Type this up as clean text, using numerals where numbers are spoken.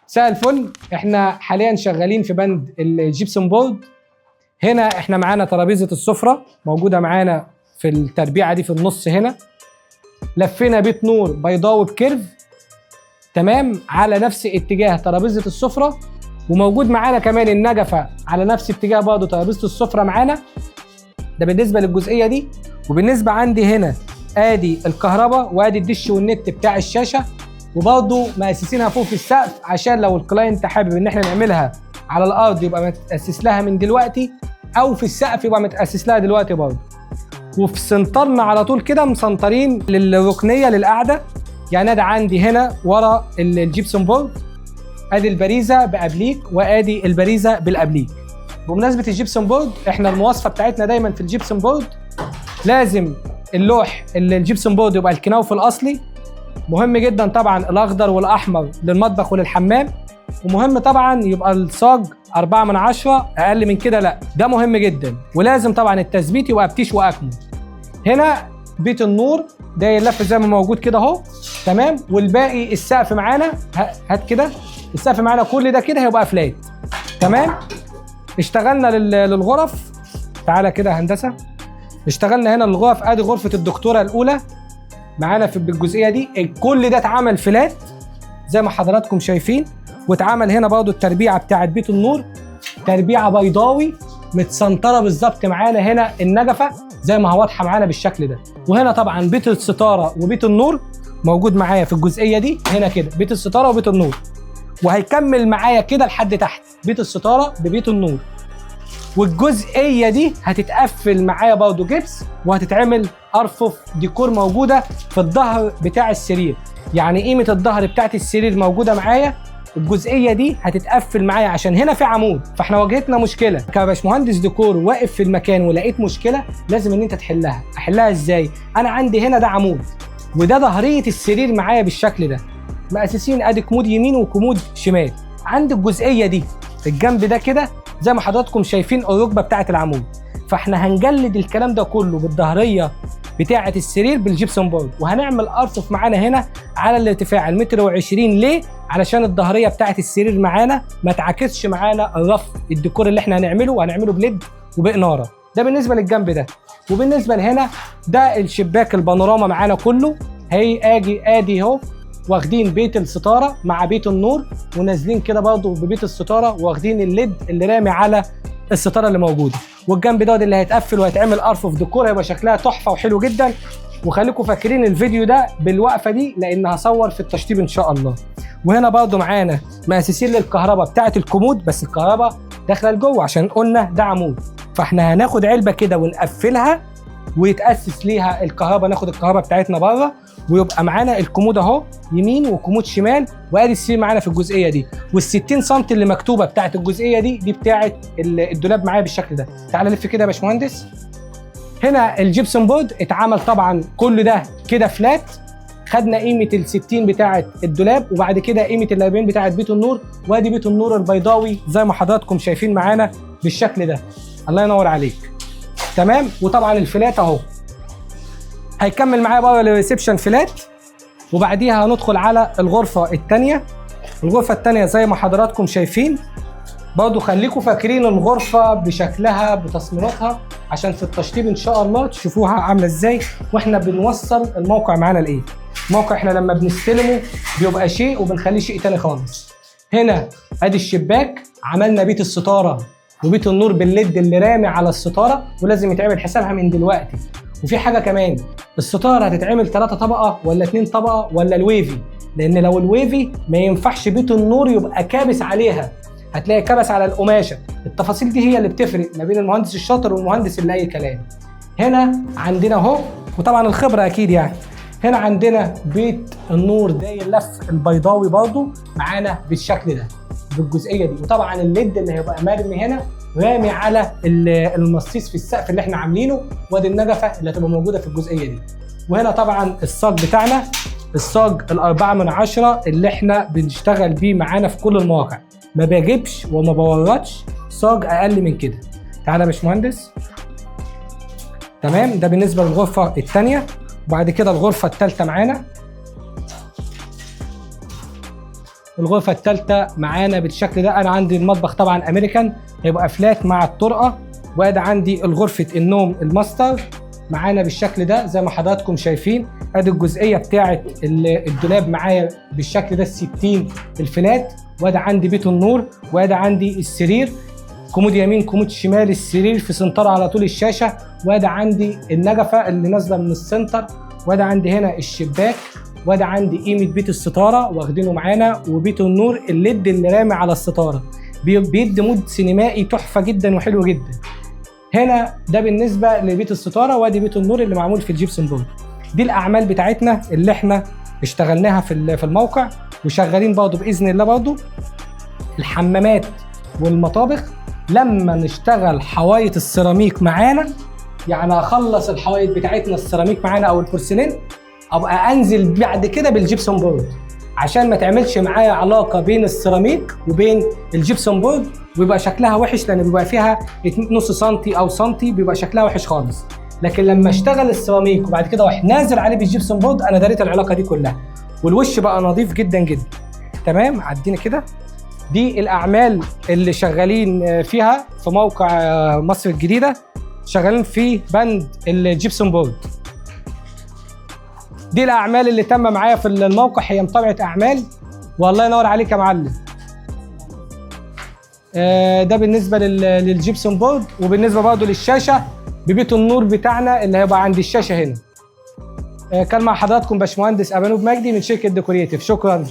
مساء الفل. احنا حاليا شغالين في بند ال gypsum board. هنا احنا معانا ترابيزة السفرة موجودة معانا في التربيعه دي في النص. هنا لفينا بيت نور بيضاوي ب curve، تمام، على نفس اتجاه ترابيزة السفرة، وموجود معانا كمان النجفه على نفس اتجاه برضه ترابيزة السفرة معانا. ده بالنسبة للجزئيه دي. وبالنسبة عندي هنا ادي الكهرباء وادي الدش والنت بتاع الشاشة، وبرضه مؤسسينها فوق في السقف عشان لو ال client حابب ان احنا نعملها على الارض يبقى متاسس لها من دلوقتي، او في السقف يبقى متاسس لها دلوقتي برضه. وفي سنترنا على طول كده مسنطرين للركنيه للقعده. يعني انا عندي هنا ورا ال gypsum board ادي البريزه بابليك وادي البريزه بالابليك. بمناسبة ال gypsum board، احنا المواصفه بتاعتنا دايما في ال gypsum board لازم اللوح اللي ال gypsum board يبقى الكناوف الاصلي. مهم جدا طبعا الاخضر والاحمر للمطبخ وللحمام، ومهم طبعا يبقى الصاج 4 من 10، اقل من كده لا، ده مهم جدا. ولازم طبعا التثبيت يبقى بتيش واكمو. هنا بيت النور ده يلف زي ما موجود كده اهو، تمام. والباقي السقف معانا، هات كده السقف معانا كل ده كده هيبقى flat، تمام. اشتغلنا للغرف. تعالى كده هندسة. اشتغلنا هنا للغرف. ادي غرفة الدكتورة الاولى معانا في الجزئية دي، كل ده اتعمل flat زي ما حضراتكم شايفين. واتعمل هنا برضو التربيعه بتاعت بيت النور، تربيعه بيضاوي متسنطره بالظبط معانا. هنا النجفه زي ما هو واضحة معانا بالشكل ده. وهنا طبعا بيت الستارة وبيت النور موجود معايا في الجزئية دي هنا كده، بيت الستارة وبيت النور، وهيكمل معايا كده لحد تحت بيت الستارة ببيت النور. والجزئيه دي هتتقفل معايا برضو جبس، وهتتعمل ارفف ديكور موجودة في الظهر بتاع السرير. يعني قيمة الظهر بتاعت السرير موجودة معايا. الجزئية دي هتتقفل معايا عشان هنا في عمود، فاحنا واجهتنا مشكلة كباشمهندس ديكور واقف في المكان ولقيت مشكلة لازم ان انت تحلها. احلها ازاي؟ انا عندي هنا ده عمود وده ظهريه السرير معايا بالشكل ده، مؤسسين ادي كومود يمين وكومود شمال. عند الجزئية دي في الجنب ده كده زي ما حضراتكم شايفين الركبة بتاعه العمود، فاحنا هنجلد الكلام ده كله بالظهريه بتاعه السرير بال gypsum board، وهنعمل ارفف معانا هنا على الارتفاع المتر وعشرين. ليه؟ علشان الظهريه بتاعه السرير معانا ما تعاكسش معانا الرف الديكور اللي احنا هنعمله، وهنعمله ب LED وبإنارة. ده بالنسبة للجنب ده. وبالنسبة لهنا ده الشباك البانوراما معانا كله، هي اجي ادي اهو، واخدين بيت الستارة مع بيت النور، ونازلين كده برضو ببيت الستارة، واخدين ال LED اللي رامي على الستارة اللي موجودة. والجنب دوت اللي هيتقفل وهيتعمل ارفف ديكور، هيبقى شكلها تحفة وحلو جدا. وخليكم فاكرين الفيديو ده بالوقفه دي لان هصور في التشطيب ان شاء الله. وهنا برضو معانا مؤسسين للكهرباء بتاعه الكومود، بس الكهرباء داخله لجوه عشان قلنا ده عمود، فاحنا هناخد علبة كده ونقفلها ويتاسس ليها الكهرباء، ناخد الكهرباء بتاعتنا بره، ويبقى معانا الكومود اهو يمين وكومود شمال، وادي السرير معانا في الجزئية دي. وال60 سم اللي مكتوبة بتاعت الجزئية دي، دي بتاعت الدولاب معايا بالشكل ده. تعال لف كده يا باشمهندس. هنا ال gypsum board اتعمل طبعا كل ده كده flat، خدنا قيمة ال 60 بتاعه الدولاب، وبعد كده قيمة ال 40 بتاعه بيت النور، وادي بيت النور البيضاوي زي ما حضراتكم شايفين معانا بالشكل ده. الله ينور عليك، تمام. وطبعا ال flat اهو هيكمل معايا بقى ال reception flat، وبعديها هندخل على الغرفة الثانية. الغرفة الثانية زي ما حضراتكم شايفين برضو، خليكم فاكرين الغرفة بشكلها بتصميماتها عشان في التشطيب ان شاء الله تشوفوها عامله ازاي، واحنا بنوصل الموقع معانا لايه. الموقع احنا لما بنستلمه بيبقى شيء وبنخليه شيء تاني خالص. هنا ادي الشباك، عملنا بيت الستارة وبيت النور بال LED اللي رامي على الستارة، ولازم يتعمل حسابها من دلوقتي. وفي حاجة كمان، الستارة هتتعمل 3 طبقه ولا 2 طبقه ولا ال wavy؟ لان لو ال wavy ما ينفعش بيت النور يبقى كابس عليها، هتلاقي كبس على القماشه. التفاصيل دي هي اللي بتفرق ما بين المهندس الشاطر والمهندس اللي اي كلام. هنا عندنا اهو، وطبعا الخبرة اكيد يعني. هنا عندنا بيت النور داير لف البيضاوي برضو معانا بالشكل ده بالجزئيه دي، وطبعا ال LED اللي هيبقى مرمي هنا رامي على المصيص في السقف اللي احنا عاملينه، وادي النجفه اللي هتبقى موجودة في الجزئية دي. وهنا طبعا الصاج بتاعنا، الصاج 4 من 10 اللي احنا بنشتغل بيه معانا في كل المواقع، ما بجيبش وما بوردش صاج اقل من كده. تعالى يا باشمهندس، تمام. ده بالنسبة للغرفة الثانية. وبعد كده الغرفة الثالثة معانا. الغرفة الثالثة معانا بالشكل ده. انا عندي المطبخ طبعا امريكان، هيبقى flat مع الطرقه. وادي عندي الغرفة النوم الماستر معانا بالشكل ده زي ما حضراتكم شايفين. ادي الجزئية بتاعه الدولاب معايا بالشكل ده ال60 ال flat. وادي عندي بيت النور، وادي عندي السرير، كومود يمين كومود شمال، السرير في center على طول الشاشة. وادي عندي النجفه اللي نازله من ال center. وادي عندي هنا الشباك. وادي عندي قيمة بيت الستارة واخدينه معانا، وبيت النور ال LED اللي رامي على الستارة بيدي mood سينمائي تحفة جدا وحلو جدا. هنا ده بالنسبة لبيت الستارة، وادي بيت النور اللي معمول في ال gypsum board. دي الاعمال بتاعتنا اللي احنا اشتغلناها في الموقع، وشغالين برضه باذن الله برضه الحمامات والمطابخ. لما نشتغل حوايط السيراميك معانا، يعني اخلص الحوايط بتاعتنا السيراميك معانا او البورسلين، ابقى انزل بعد كده بال gypsum board، عشان ما تعملش معايا علاقة بين السيراميك وبين ال gypsum board ويبقى شكلها وحش، لان بيبقى فيها نص سنتي او سنتي، بيبقى شكلها وحش خالص. لكن لما اشتغل السيراميك وبعد كده اروح نازل عليه بال gypsum board، انا داريت العلاقة دي كلها، والوش بقى نظيف جدا جدا. تمام، عدينا كده. دي الاعمال اللي شغالين فيها في موقع مصر الجديدة، شغالين في بند ال gypsum board. دي الاعمال اللي تم معايا في الموقع، هي متابعه اعمال. والله ينور عليك يا معلم. ده بالنسبة لل gypsum board، وبالنسبة برضه للشاشه ببيت النور بتاعنا اللي هيبقى عند الشاشة هنا. كان مع حضراتكم باشمهندس ابانوب مجدي من شركة ديكوريتيف. شكرا.